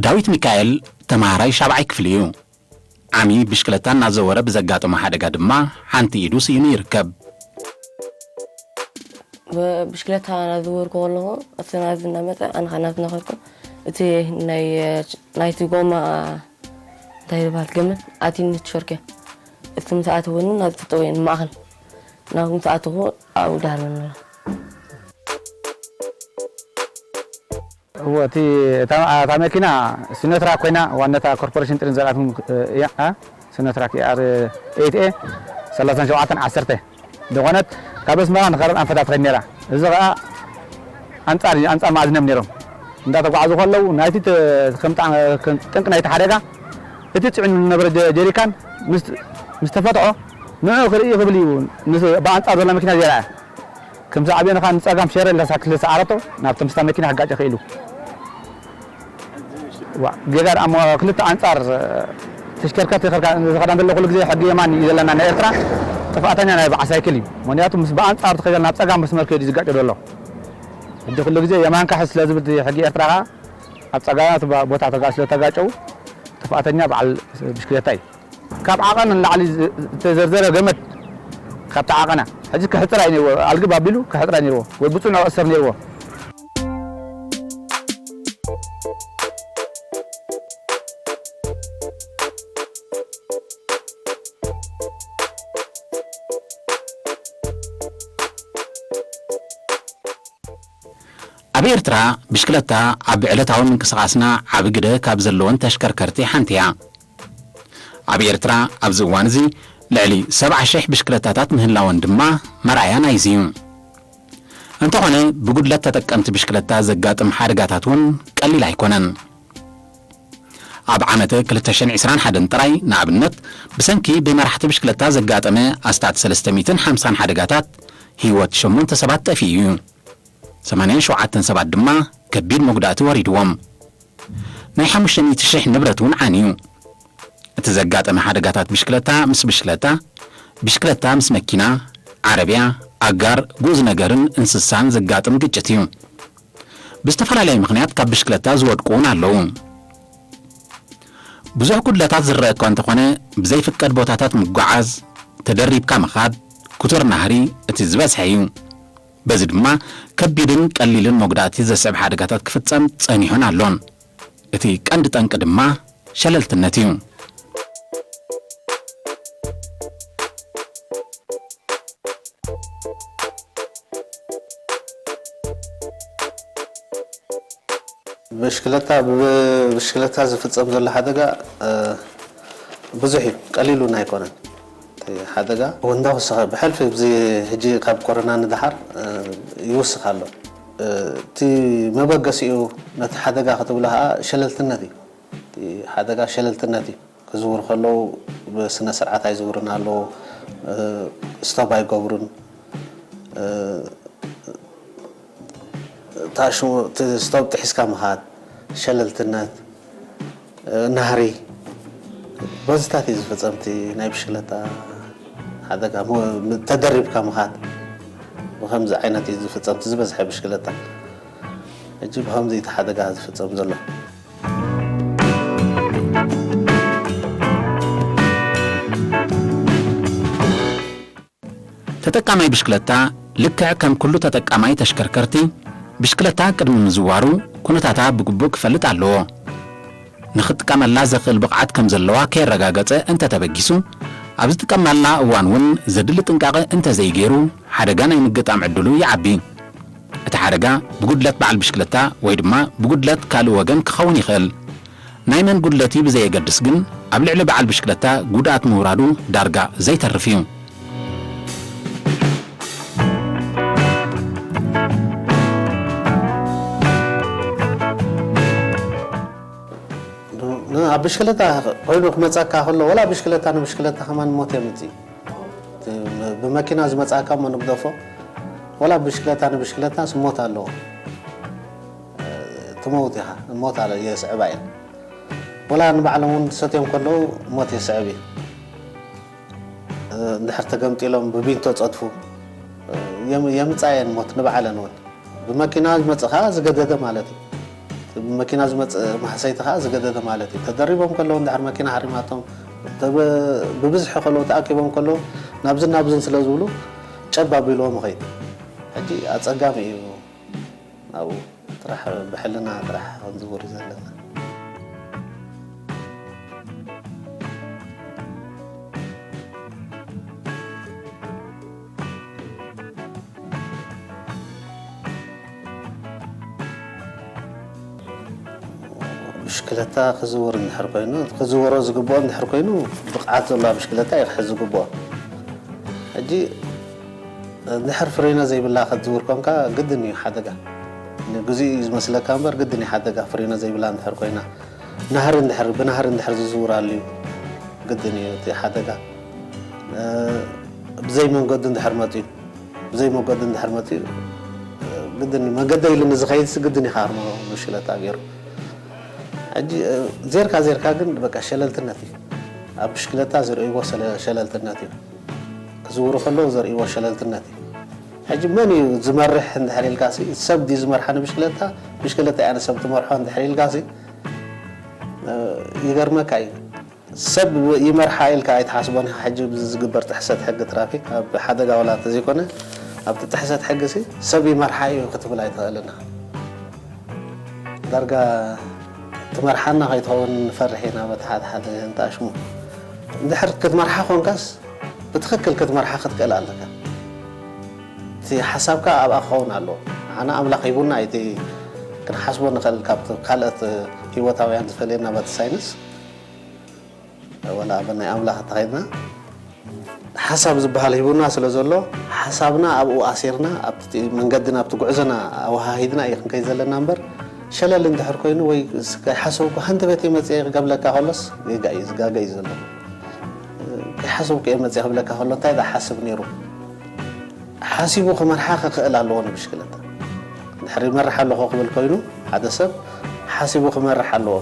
ዳዊት ሚካኤል ተማሃራይ ሻብዓይ ክፍሊ እዩ። ዓሚ ብሽክለታ እናዘወረ ብዘጋጠሞ ሓደጋ ድማ ሓንቲ ኢዱ ስኢኑ ይርከብ። ብሽክለታ እናዘወርኩ ከለኹ እቲ ናብዚ እናመፀ ኣነ ከዓ ናብዚ እናኸድኩ እቲ ናይ ናይቲ ጎማ እንታይ ይበሃል ገመድ ኣትዩኒ እቲ ሾርኬ እቲ ምስ ኣተወኒ ናብዚ ተጠወየ ንማእኸል ናብዚ ምስ ኣተኹ ኣብኡ ደሃርበኒ ኣሎ። እወ እቲ እታ እታ መኪና ሲኖትራክ ኮይና ዋነታ ኮርፖሬሽን ጥሪን ዘርኣትኩም እያ። ሲኖትራክ ኤኣር ኤይት ኤ ሰላሳን ሸውዓተን ዓሰርተ ዝኾነት ካብ ኣስመራ ንኸረን ኣንፈታ ትኸይድ ነይራ። እዚ ኸኣ ኣንጻር ኣንጻር መኣዝኖም ነይሮም እንዳተጓዓዙ ከለዉ ናይቲ ተ- ከም ጣ- ከም ጠንቂ ናይቲ ሓደጋ እቲ ጽዒኑ ዝነበረ ጀ- ጀሪካን ምስ ምስ ተፈትሖ ንዑ ክርኢ ክብል እዩ ምስ ብኣንጻር ዘላ መኪና ዘይረኣያ። ከም ሳዕቤኑ ኸኣ ንጸጋም ሸረ ኢላ ሳክል ዝሰዓረቶ ናብቶም ምስታ መኪና ክጋጨ ክኢሉ። ዋ ጌጋ ደኣ እሞ ክልተ ኣንጻር ተሽከርከርቲ ዝኸዳ እንተሎ ኩሉ ግዜ ሕጊ የማን እዩ ዘለና ናይ ኤርትራ። ጥፍኣተኛ ናይ በዓል ሳይክል እዩ። ምኽንያቱ ምስ ብኣንጻር ትኸይድ ናብ ጸጋም መስመር ከይዱ እዩ ዝጋጨ ዘሎ። ሕጂ ኩሉ ግዜ የማንካ ሕዝ ስለ ዝብል እቲ ሕጊ ኤርትራ ኸኣ ኣብ ጸጋማት ቦታ ተጋ- ስለ ተጋጨው ጥፍኣተኛ በዓል ብሽክሌታ እዩ። ካብ ዓቐን ንላዕሊ ዝተዘርዘረ ገመድ ካብቲ ዓቐና ሕጂ ክሕጽራ እዩ ነይርዎ። ኣልግብ ኣቢሉ ክሕጽራ እዩ ነይርዎ ወይ ብጽኑዕ ክእሰር ነይርዎ። ኣብ ኤርትራ ብሽክለታ ኣብ ዕለታዊ ምንቅስቓስና ዓቢ ግደ ካብ ዘለወን ተሽከርከርቲ ሓንቲ እያ። ኣብ ኤርትራ ኣብዚ እዋን እዚ ልዕሊ ሰብዓ ሽሕ ብሽክለታታት ምህላወን ድማ መርኣያ ናይዚ እዩ። እንተኾነ ብጉድለት ተጠቀምቲ ብሽክለታ ዘጋጥም ሓደጋታት እውን ቀሊል ኣይኮነን። ኣብ ዓመተ ክልተ ሽሕን ዕስራን ሓደን ጥራይ ንኣብነት ብሰንኪ ብመራሕቲ ብሽክለታ ዘጋጠመ ኣስታት ሰለስተ ሚእትን ሓምሳን ሓደጋታት ህይወት ሸሞንተ ሰባት ጠፊኡ እዩ። ሰማንያን ሸውዓተን ሰባት ድማ ከቢድ መጉዳእቲ ወሪድዎም። ናይ ሓሙሽተ ሚእቲ ሽሕ ንብረት እውን ዓንዩ። እቲ ዘጋጠመ ሓደጋታት ብሽክለታ ምስ ብሽክለታ፣ ብሽክለታ ምስ መኪና፣ ዓረብያ፣ ኣጋር፣ ግኡዝ ነገርን እንስሳን ዘጋጥም ግጭት እዩ። ብዝተፈላለየ ምኽንያት ካብ ብሽክለታ ዝወድቁ እውን ኣለዉ። ብዙሕ ጉድለታት ዝረአ እኳ እንተኾነ ብዘይፍቀድ ቦታታት ምጉዓዝ፣ ተደሪብካ ምኻድ፣ ክቱር ናህሪ እቲ ዝበዝሐ እዩ። በዚ ድማ ከቢድን ቀሊልን መጉዳእቲ ዘስዕብ ሓደጋታት ክፍጸም ጸኒሑን ኣሎን። እቲ ቀንዲ ጠንቂ ድማ ሸለልትነት እዩ። ብሽክለታ ብብሽክለታ ዝፍጸም ዘሎ ሓደጋ ብዙሕ እዩ፣ ቀሊል እውን ኣይኮነን። እቲ ሓደጋ እንዳወሰኸ ብሕልፊ ብዚ ሕጂ ካብ ኮሮና ንደሓር ይውስኽ ኣሎ። እቲ መበገሲኡ ነቲ ሓደጋ ክትብሎ ከዓ ሸለልትነት እዩ። እቲ ሓደጋ ሸለልትነት እዩ። ክዝውሩ ከለዉ ብስነ ስርዓት ኣይዝውሩን ኣለዉ። ስቶፕ ኣይገብሩን። ታሽሙ እቲ ስቶፕ ጥሒስካ ምኻድ፣ ሸለልትነት፣ ናህሪ በዚታት እዩ ዝፍፀም እቲ ናይ ብሽክለታ ሓደጋ። ተደሪብካ ምኻድ ብኸምዚ ዓይነት እዩ ዝፍፀም እቲ ዝበዝሐ ብሽክለታ። ሕጂ ብኸምዚ እቲ ሓደጋ ዝፍፀም ዘሎ። ተጠቃማይ ብሽክለታ ልክዕ ከም ኩሉ ተጠቃማይ ተሽከርከርቲ፣ ብሽክለታ ቅድሚ ምዝዋሩ ኩነታታ ብግቡእ ክፈልጥ ኣለዎ። ንኽጥቀመላ ዘኽእል ብቕዓት ከም ዘለዋ ከየረጋገጸ እንተተበጊሱ፣ ኣብ ዝጥቀመላ እዋን እውን ዘድሊ ጥንቃቐ እንተዘይገይሩ፣ ሓደጋ ናይ ምግጣም ዕድሉ ይዓቢ። እቲ ሓደጋ ብጉድለት በዓል ብሽክለታ ወይ ድማ ብጉድለት ካልእ ወገን ክኸውን ይኽእል። ናይ መን ጉድለት እዩ ብዘየገድስ ግን፣ ኣብ ልዕሊ በዓል ብሽክለታ ጉድኣት ምውራዱ ዳርጋ ዘይተርፍ እዩ። ኣብ ብሽክለታ ኮይኑ ክመፀካ ከሎ፣ ወላ ብሽክለታ ንብሽክለታ ከማን ሞት የምፅእ እዩ። ብመኪና ዝመፅኣካ እሞ ንግደፎ፣ ወላ ብሽክለታ ንብሽክለታስ ሞት ኣለዎ። ትመውት ኢኻ፣ ሞት ኣለ የስዕባ እየን። ወላ ንባዕሎም እውን ሰትዮም ከለዉ ሞት የስዕብ እዩ። እንድሕር ተገምጢሎም ብቢንቶ ፀድፉ፣ የምፃ እየን ሞት ንባዕለን እውን። ብመኪና ዝመፅእ ከዓ ዝገደደ ማለት እዩ። ብመኪና ዝመጽእ ማህሰይቲ ከኣ ዝገደደ ማለት እዩ። ተደሪቦም ከለዉ እንድሕር መኪና ሃሪማቶም፣ ተበ-፣ ብብዝሒ ከለዉ ተኣኪቦም ከለዉ ናብዝን ናብዝን ስለ ዝብሉ ጨብ ኣቢልዎም ይኸይድ። ሕጂ ኣጸጋሚ እዩ። ኣብኡ ጥራሕ ብሕልና ጥራሕ ክንዝውር እዩ ዘለና። ብሽክለታ ክዝውር እንድሕር ኮይኑ፣ ክዝወሮ ዝግብኦ እንድሕር ኮይኑ፣ ብቕዓት ዘለዋ ብሽክለታ እዩ ክሕዝ ዝግብኦ። ሕጂ እንድሕር ፍሬና ዘይብላ ክትዝውር ኮንካ፣ ግድን እዩ ሓደጋ። ንግዚኡ እዩ ዝመስለካ እምበር፣ ግድን እዩ ሓደጋ፣ ፍሬና ዘይብላ እንድሕር ኮይና። ናህሪ እንድሕር፣ ብናህሪ እንድሕር ዝዝውር ኣልዩ፣ ግድን እዩ እቲ ሓደጋ። እ፣ ብዘይ መንገዱ እንድሕር መፅዩ፣ ብዘይ መንገዱ እንድሕር መፅዩ፣ እ፣ ግድን እዩ። መንገደይ ኢሉ ንዝኸይድስ ግድን እዩ ክኣርሞ ብሽክለታ ገይሩ። ሕጂ፣ እ፣ ዜርካ ዜርካ ግን በቃ ሸለልትነት እዩ። ኣብ ብሽክለታ ዘርእይዎ ሰለ-፣ ሸለልትነት እዩ። ክዝውሩ ከለዉ ዘርእይዎ ሸለልትነት እዩ። ሕጂ መን እዩ ዝመርሕ እንድሕር ኢልካሲ፣ ሰብ ድዩ ዝመርሓ ንብሽክለታ? ብሽክለታ እያ ንሰብ ትመርሖ እንድሕር ኢልካሲ፣ እ፣ ይገርመካ እዩ። ሰብ ይመርሓ ኢልካ ኣይትሓስቦን ኢኻ። ሕጂ ብዚ ዝግበር ጥሕሰት ሕጊ ትራፊክ፣ ኣብ ሓደጋ ዋላ እንተዘይኮነ፣ ኣብቲ ጥሕሰት ሕጊሲ ሰብ ይመርሓ እዩ ክትብል ኣይትኽእልን ኢኻ። ዳርጋ ትመርሓና ከይትኸውን ንፈርሕ ኢና፣ በቲ ሓደ ሓደ እንተኣሽሙ። እንድሕር ክትመርሓ ኮንካስ፣ ብትኽክል ክትመርሓ ክትክእል ኣለካ። እቲ ሓሳብካ ኣብኣ ክኸውን ኣለዎ። ንዓና ኣምላኽ ሂቡና እዩ፣ እቲ ክንሓስቦ ንኽእል፣ ካብቲ ካልኦት ህይወታውያን ዝፈልየና በቲ ሳይንስ፣ ወላ ኣብ ናይ ኣምላኽ እንተኸይድና፣ ሓሳብ ዝበሃል ሂቡና ስለ ዘሎ፣ ሓሳብና ኣብኡ ኣሲርና፣ ኣብቲ መንገድና፣ ኣብቲ ጉዕዞና ኣወሃሂድና እዩ ክንከይድ ዘለና እምበር፣ ሸለል እንድሕር ኮይኑ ወይ ስ-፣ ከይሓሰብኩ ሃንደበት እየ መፅየ ክገብለካ ከሎስ፣ ጌጋ እዩ፣ ዝጋገ እዩ ዘሎ። ከይሓሰብኩ እየ መፅየ ክብለካ ከሎ፣ እንታይ ደኣ ሓስብ ነይሩ? ሓሲቡ ክመርሓ ክኽእል ኣለዎ ንብሽክለታ። እንድሕር ይመርሕ ኣለኹ ክብል ኮይኑ፣ ሓደ ሰብ ሓሲቡ ክመርሕ ኣለዎ።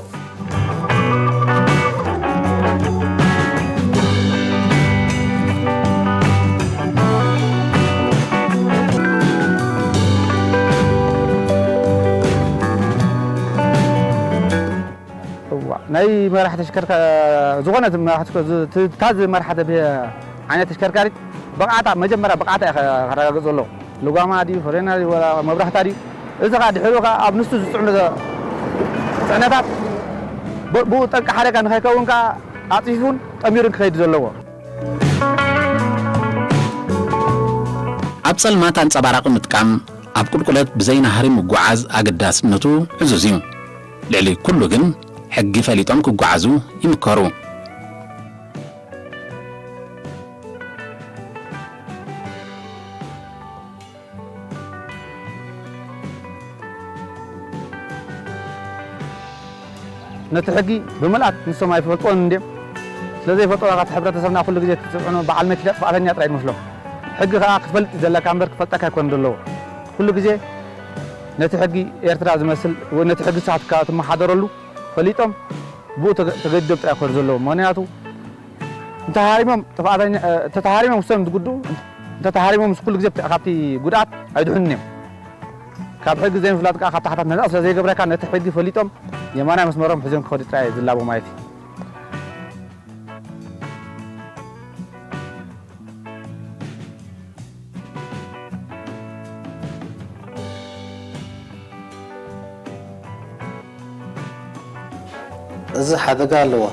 እዋ፣ ናይ መራሕ ተሽከርካ-፣ ዝኾነ መራሕ ተሽከ-፣ ዝ-፣ ት-፣ እታ ዝመርሓ ተብ-፣ ዓይነት ተሽከርካሪት ብቕዓታ፣ መጀመርያ ብቕዓታ እያ ከ-፣ ከረጋግጽ ዘለዎ። ልጓማ ድዩ፣ ፍሬና ድዩ፣ ወላ መብራህታ ድዩ? እዚ ኸኣ ድሕሪኡ ኸኣ ኣብ ንሱ ዝጽዕኖ ዘ-፣ ጽዕነታት ብ-፣ ብኡ ጠንቂ ሓደጋ ንኸይከውን ከኣ ኣጽፊፉን ጠሚሩን ክኸይድ እዩ ዘለዎ። ኣብ ጸልማት ኣንጸባራቒ ምጥቃም፣ ኣብ ቁልቁለት ብዘይ ናህሪ ምጉዓዝ ኣገዳስነቱ ዕዙዝ እዩ። ልዕሊ ኩሉ ግን፣ ሕጊ ፈሊጦም ክጓዓዙ ይምከሩ። ነቲ ሕጊ ብምልኣት ንሶም ኣይፈልጥዎን እንድዮም። ስለ ዘይፈልጥዎ፣ እቲ ሕብረተሰብና ኩሉ ግዜ እቲ ዝጽዕኖ በዓል መኪና ጥፍኣተኛ ጥራይ ይመስሎም። ሕጊ ከኣ ክትፈልጥ እዩ ዘለካ እምበር ክፈልጠካ ኣይኮነን ዘለዎ። ኩሉ ግዜ ነቲ ሕጊ ኤርትራ ዝመስል ወይ ነቲ ሕጊ ንስኻ ትካ-፣ ትመሓደረሉ ፈሊጦም ብኡ ተገ-፣ ተገዲዶም ጥራይ ክኸዱ ዘለዎም። ምኽንያቱ እንተሃሪሞም ጥፍኣተኛ፣ እ፣ እንተተሃሪሞም ውሰን ዝጉድኡ፣ እንተተሃሪሞም ምስ ኩሉ ግዜ ካብቲ ጉድኣት ኣይድሕኑን እዮም። ካብ ሕጊ ዘይምፍላጥ ከኣ ካብ ታሕታት ነጻ ስለ ዘይገብረካ ነቲ ሕጊ ፈሊጦም የማናይ መስመሮም ሒዞም ክኸዱ ጥራይ ዝላቦ ማለት እዩ። እዚ ሓደጋ ኣለዎ።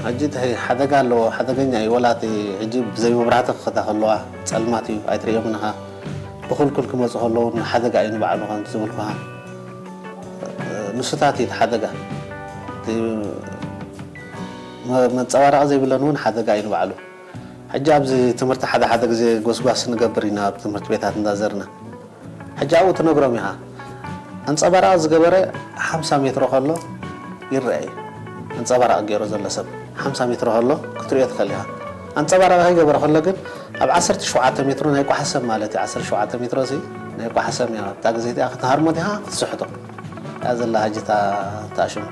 ሕጂ እቲ ሓደጋ ኣለዎ፣ ሓደገኛ እዩ። ወላ እቲ ሕጂ ብዘይ መብራህቲ ክኸዳ ከለዋ ጸልማት እዩ፣ ኣይትርእዮምን ኢኻ። ብኹልኩል ክመጹ ከለዉ ሓደጋ እዩ ንባዕሉ፣ ከም ዝብልኩኻ። ንሱታት እዩ እቲ ሓደጋ። እቲ መ-፣ መንጸባረቒ ዘይብለን እውን ሓደጋ እዩ ንባዕሉ። ሕጂ ኣብዚ ትምህርቲ ሓደ ሓደ ግዜ ጎስጓስ ንገብር ኢና፣ ኣብ ትምህርቲ ቤታት እንዳዘርና። ሕጂ ኣብኡ ትነግሮም ኢኻ። ኣንጸባራቒ ዝገበረ ሓምሳ ሜትሮ ከሎ ይረአ እዩ። ኣንጸባራቒ ገይሩ ዘሎ ሰብ ሓምሳ ሜትሮ ከሎ ክትርእዮ ትኽእል ኢኻ። ኣንጸባራቒ ከይገበረ ከሎ ግን ኣብ ዓሰርተ ሸውዓተ ሜትሮ ናይ ጓሓፍ ሰብ ማለት እዩ። ዓሰርተ ሸውዓተ ሜትሮ እዚ ናይ ጓሓፍ ሰብ እያ። ኣብታ ግዜ እቲኣ ክትሃርሞ ዲኻ ክትስሕቶ እያ ዘላ ሕጂ እታ፣ እታ ሽሙ።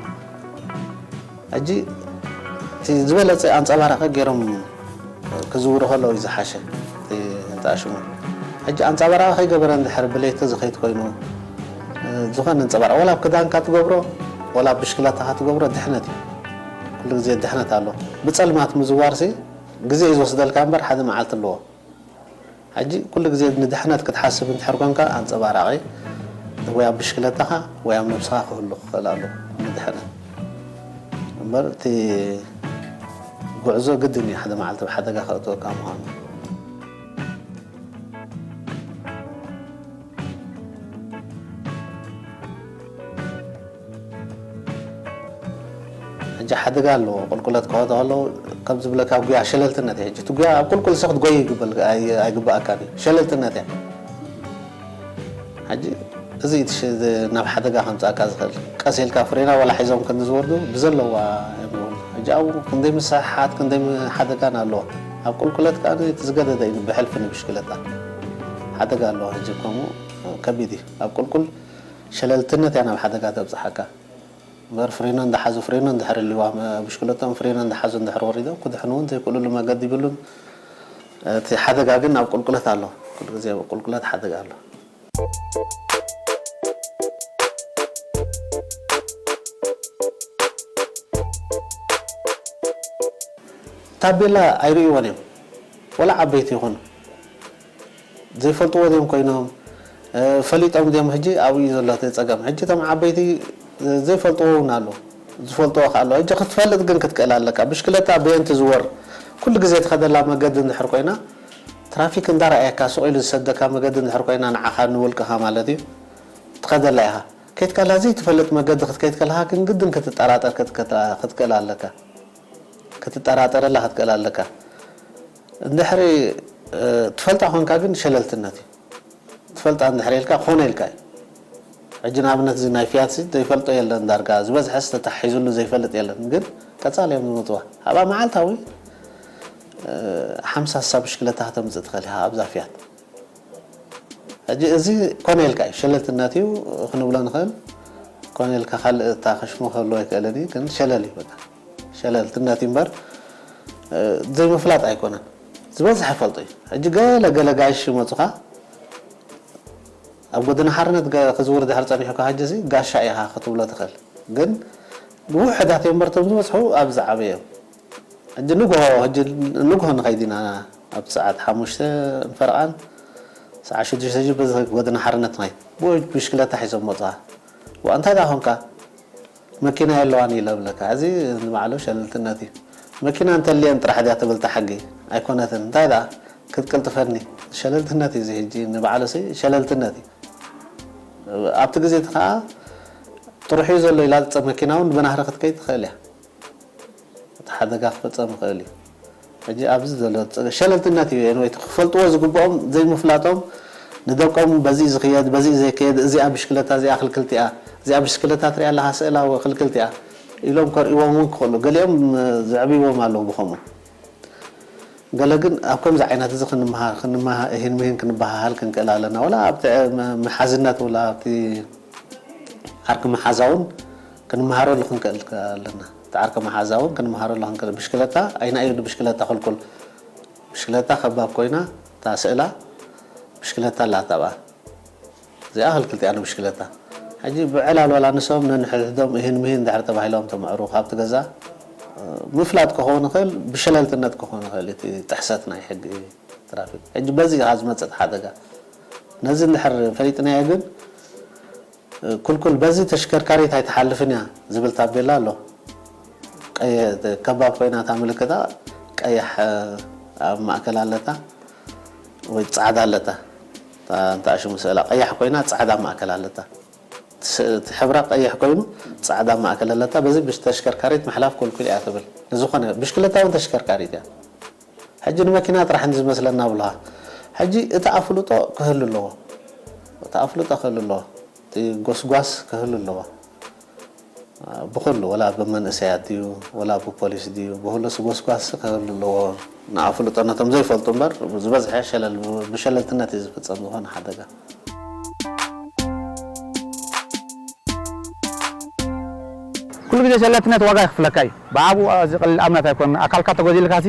ሕጂ እቲ ዝበለጸ ኣንጸባራቒ ገይሮም ክዝውሩ ከለዉ እዩ ዝሓሸ፣ እቲ ህንጻ ሽሙ። ሕጂ ኣንጸባራቒ ከይገበረ እንድሕር ብለይቲ ዝኸይድ ኮይኑ፣ እ፣ ዝኾነ ኣንጸባራቒ፣ ዋላ ኣብ ክዳንካ ትገብሮ፣ ወላ ብሽክለታኻ ትገብሮ ድሕነት እዩ። ኩሉ ግዜ ድሕነት ኣሎ። ብጸልማት ምዝዋርሲ ግዜ እዩ ዝወስደልካ እምበር ሓደ መዓልቲ ኣለዎ። ሕጂ ኩሉ ግዜ ንድሕነት ክትሓስብ እንድሕር ኮንካ፣ ኣንጸባራቒ ወይ ኣብ ብሽክለታኻ ወይ ኣብ ነብስኻ ክህሉ ክኽእል ኣለዎ፣ ንድሕነት። እምበር እቲ ጉዕዞ ግድን እዩ ሓደ መዓልቲ ኣብ ሓደጋ ከእትወካ ምዃኑ። ሕጂ ሓደጋ ኣለዎ። ቁልቁለት ክኸዱ ከለዉ ከም ዝብለካ፣ ጉያ ሸለልትነት እዩ። ሕጂ እቲ ጉያ ኣብ ቁልቁል ሲ ክትጎይ ይግበል-፣ ኣይ-፣ ኣይግበኣካን እዩ። ሸለልትነት እያ። ሕጂ እዚ እቲ ሽ-፣ ናብ ሓደጋ ከምጽኣካ ዝኽእል። ቀስ ኢልካ ፍሬና ዋላ ሒዞም ከም ዝወርዱ ብዘለዋ እዮም ዝወርዱ። ሕጂ ኣብኡ ክንደይ ምስሕሓት፣ ክንደይ ም-፣ ሓደጋን ኣለዎ። ኣብ ቁልቁለት ከኣ እቲ ዝገደደ እዩ ብሕልፊ ንብሽክለታ። ሓደጋ ኣለዎ። ሕጂ ከምኡ ከቢድ እዩ። ኣብ ቁልቁል ሸለልትነት እያ ናብ ሓደጋ ተብጽሓካ። እምበር ፍሬኖ እንዳሓዙ፣ ፍሬኖ እንድሕር ህልዋ፣ መ-፣ ብሽክለቶም ፍሬኖ እንዳሓዙ እንድሕር ወሪዶም ክድሕኑ እውን ዘይክእሉሉ መገዲ ይብሉን። እቲ ሓደጋ ግን ኣብ ቁልቁለት ኣሎ። ኩሉ ግዜ ኣብ ቁልቁለት ሓደጋ ኣሎ። ታቤላ ኣይርእይዎን እዮም። ወላ ዓበይቲ ይኹኑ። ዘይፈልጥዎ ድዮም ኮይኖም፣ እ፣ ፈሊጦም ድዮም? ሕጂ ኣብኡ እዩ ዘሎ እቲ ጸገም። ሕጂ እቶም ዓበይቲ ዘይፈልጥዎ እውን ኣሎ፣ ዝፈልጥዎ ከኣ ኣሎ። ሕጂ ክትፈልጥ ግን ክትክእል ኣለካ። ብሽክለታ በየን ትዝወር? ኩሉ ግዜ ትኸደላ መገዲ እንድሕር ኮይና፣ ትራፊክ እንዳረኣየካ ስቕ ኢሉ ዝሰደካ መገዲ እንድሕር ኮይና፣ ንዓኻ ንውልቅኻ ማለት እዩ፣ ትኸደላ ኢኻ። ከይድ ከላ ዘይትፈልጥ መገዲ ክትከይድ ከለኻ ግን ግድን ክትጠራጠር ክትከታ-፣ ክትክእል ኣለካ። ክትጠራጠረላ ክትክእል ኣለካ። እንድሕሪ፣ እ፣ ትፈልጣ ኮንካ ግን ሸለልትነት እዩ። ትፈልጣ እንድሕር ኢልካ ኮነ ኢልካ እዩ። ሕጂ ንኣብነት እዚ ናይ ፊያትሲ ዘይፈልጦ የለን ዳርጋ፣ ዝበዝሐስ ተታሒዙሉ ዘይፈልጥ የለን። ግን ቀጻሊ እዮም ዝመጽዋ። ኣብኣ መዓልታዊ፣ እ፣ ሓምሳ ስሳ ብሽክለታ ከተምጽእ ትኽእል ኢኻ ኣብዛ ፊያት። ሕጂ እዚ ኮነ ኢልካ እዩ፣ ሸለልትነት እዩ ክንብሎ ንኽእል። ኮነ ኢልካ ካልእ እታ ከሽሙ ክህልዎ ኣይክእልን እዩ፣ ግን ሸለል እዩ በቃ። ሸለልትነት እዩ እምበር፣ እ፣ ዘይምፍላጥ ኣይኮነን። ዝበዝሐ ፈልጦ እዩ። ሕጂ ገለ ገለ ጋይሽ ይመጹኻ፣ ኣብ ጎደና ሓርነት ገ-፣ ክዝውር ድሕር ጸኒሑካ፣ ሕጂ እዚ ጋሻ ኢኻ ክትብሎ ትኽእል። ግን ውሑዳት እዮም እምበር፣ እቶም ዝበዝሑ ኣብ ዝዓበየ እዮም። ሕጂ ንግሆ፣ ሕጂ ንግሆ ንኸይድ ኢና፣ ኣብ ሰዓት ሓሙሽተ ፈረቓን ሰዓት ሽዱሽተ ሕጂ በዚ ጎደና ሓርነት ንኸይድ። ብሽክለታ ሒዞም መጹኻ። ዋ፣ እንታይ ደኣ ኾንካ? መኪና የለዋን ኢለ እብለካ። እዚ ንባዕሉ ሸለልትነት እዩ። መኪና እንተልየን ጥራሕ ድያ ትብል እታ ሕጊ? ኣይኮነትን። እንታይ ደኣ? ክትቅልጥፈኒ። ሸለልትነት እዩ እዚ ሕጂ ንባዕሉ ሲ ሸለልትነት እዩ። ኣብቲ ግዜ እቲ ኸዓ ጥርሑ እዩ ዘሎ ኢላ ዝጸ-፣ መኪና እውን ብናህሪ ክትከይድ ትኽእል እያ። እቲ ሓደጋ ክፍጸም ይኽእል እዩ። ሕጂ ኣብዚ ዘሎ ጸ-፣ ሸለልትነት እዩ። ኤንወይ፣ እቲ ክፈልጥዎ ዝግብኦም ዘይምፍላጦም፣ ንደቆም በዚ ዝኽየድ፣ በዚ ዘይከየድ፣ እዚኣ ብሽክለታ፣ እዚኣ ክልክልቲ እያ፣ እዚኣ ብሽክለታ ትሪኣ ኣለኻ፣ ስእላ ወ-፣ ክልክልቲ እያ ኢሎም ከርእይዎም እውን ክኽእሉ። ገሊኦም፣ እ፣ ዘዕብይዎም ኣለዉ ብኸምኡ። ገለ ግን ኣብ ከምዚ ዓይነት እዚ ክንምሃር፣ ክንምሃ-፣ እሂን ምሂን ክንበሃሃል ክንክእል ኣለና። ወላ ኣብቲ፣ እ፣ መ-፣ መሓዝነት፣ ወላ ኣብቲ ዓርኪ መሓዛ እውን ክንምሃረሉ ክንክእል ኣለና። እቲ ዓርኪ መሓዛ እውን ክንምሃረሉ ክንክእል። ብሽክለታ፣ ኣይና እዩ ብሽክለታ ክልኩል? ብሽክለታ ከባብ ኮይና፣ እታ ስእላ ብሽክለታ ኣላታ ኣብኣ። እዚኣ ክልክልቲ እያ ንብሽክለታ። ሕጂ ብዕላል ዋላ ንሶም ነንሕድሕዶም እሂን ምሂን እንድሕር ተባሂሎም ተምዕሩ፣ ካብቲ ገዛ፣ እ፣ ምፍላጥ ክኸውን ይኽእል፣ ብሸለልትነት ክኸውን ይኽእል፣ እቲ ጥሕሰት ናይ ሕጊ ትራፊክ። ሕጂ በዚ ኢኻ ዝመጽእ ሓደጋ። ነዚ እንድሕር ፈሊጥናዮ ግን፣ እ፣ ክልኩል፣ በዚ ተሽከርካሪት ኣይትሓልፍን እያ ዝብል ታቤላ ኣሎ። ቀየ-፣ ከባብ ኮይና እታ ምልክታ ቀያሕ፣ እ፣ ኣብ ማእከል ኣለታ ወይ ጻዕዳ ኣለታ። እታ እንተ ኣሽሙ ስእላ ቀያሕ ኮይና ጻዕዳ ማእከል ኣለታ። ስ-፣ እቲ ሕብራ ቀይሕ ኮይኑ ጻዕዳ ማእከል ኣለታ። በዚ ብሽ-፣ ተሽከርካሪት ምሕላፍ ክልኩል እያ ትብል። ንዝኾነ ብሽክለታ እውን ተሽከርካሪት እያ። ሕጂ ንመኪና ጥራሕ እንዲ ዝመስለና ብልሃ። ሕጂ እቲ ኣፍልጦ ክህሉ ኣለዎ። እቲ ኣፍልጦ ክህሉ ኣለዎ። እቲ ጎስጓስ ክህሉ ኣለዎ። ብኹሉ፣ ወላ ብመንእሰያት ድዩ፣ ወላ ብፖሊስ ድዩ፣ ብኹሉስ ጎስጓስ ክህሉ ኣለዎ። ንኣፍልጦ ነቶም ዘይፈልጡ እምበር፣ ዝበዝሐ ሸለል-፣ ብሸለልትነት እዩ ዝፍጸም ዝኾነ ሓደጋ። ኩሉ ግዜ ሸለልትነት ዋጋ ይኽፍለካ እዩ። ብዓብኡ እዚ ቀሊል ኣብነት ኣይኮነን። ኣካልካ ተጎዲልካሲ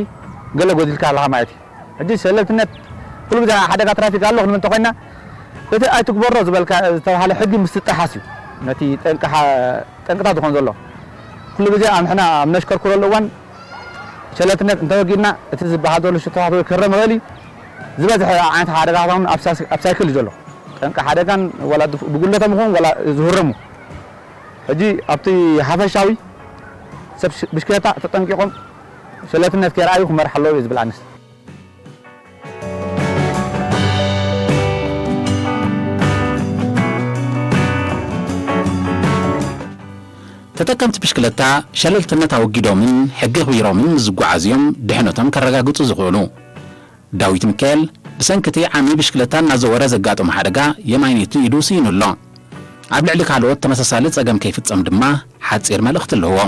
ገለ ጎዲልካ ኣለኻ ማለት እዩ። ሕጂ ሸለልትነት ኩሉ ግዜ ሓደጋ ትራፊክ ኣሎ ክንብል እንተኾይና፣ እቲ ኣይትግበሮ ዝበልካ፣ ዝተባህለ ሕጊ ምስ ትጠሓስ እዩ። ነቲ ጠንቂ ጠንቅታት ዝኾን ዘሎ ኩሉ ግዜ ኣምሕና ኣብ ነሽከርክረሉ እዋን ሸለልትነት እንተወጊድና እቲ ዝበሃል ዘሎ ሽቶታት ወይ ክረም ይኽእል እዩ። ዝበዝሐ ዓይነት ሓደጋታት እውን ኣብ ሳይክል እዩ ዘሎ። ጠንቂ ሓደጋን ዋላ ብጉለቶም ይኹን ዋላ ዝህረሙ ሕጂ ኣብቲ ሓፈሻዊ ሰብ ብሽክለታ ተጠንቂቖም ሸለልትነት ከይረኣዩ ክመርሕ ኣለዎ እዩ ዝብል ኣነስ። ተጠቀምቲ ብሽክለታ ሸለልትነት ኣወጊዶምን ሕጊ ኣኽቢሮምን ምስ ዝጓዓዙ እዮም ድሕነቶም ከረጋግፁ ዝኽእሉ። ዳዊት ሚካኤል ብሰንኪ እቲ ዓሚ ብሽክለታ እናዘወረ ዘጋጠሞ ሓደጋ የማይነይቲ ኢዱ ስኢኑ ኣሎ። ኣብ ልዕሊ ካልኦት ተመሳሳሊ ፀገም ከይፍፀም ድማ ሓፂር መልእኽቲ ኣለዎ።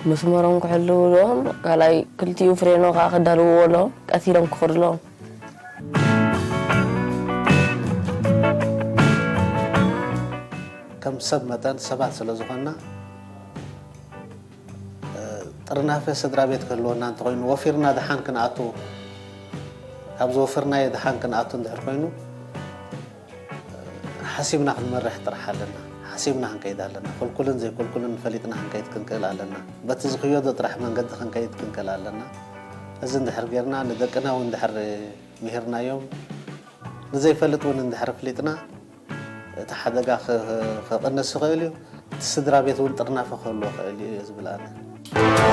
መስመሮም ክሕልውሎም ካልኣይ ክልቲኡ ፍሬኖ ከዓ ከዳልውዎ ኣለዎም ቀስ ኢሎም ክኸዱ ኣለዎም። ከም ሰብ መጠን ሰባት ስለ ዝኾንና ጥርናፈ ስድራ ቤት ክህልወና እንተኾይኑ ወፊርና ደሓን ክንኣቱ ካብ ዝወፈርናዮ ደሓን ክንኣቱ እንድሕር ኮይኑ ሓሲብና ክንመርሕ ጥራሕ ኣለና። ሓሲብና ክንከይድ ኣለና። ኩልኩልን ዘይኩልኩልን ፈሊጥና ክንከይድ ክንክእል ኣለና። በቲ ዝኽየዶ ጥራሕ መንገዲ ክንከይድ ክንክእል ኣለና። እዚ እንድሕር ጌርና ንደቅና እውን እንድሕር ምሂርናዮም ንዘይፈልጥ እውን እንድሕር ኣፍሊጥና እቲ ሓደጋ ክቕንስ ይኽእል እዩ። እቲ ስድራ ቤት እውን ጥርናፈ ክህልዎ ይኽእል እዩ እየ ዝብል ኣነ።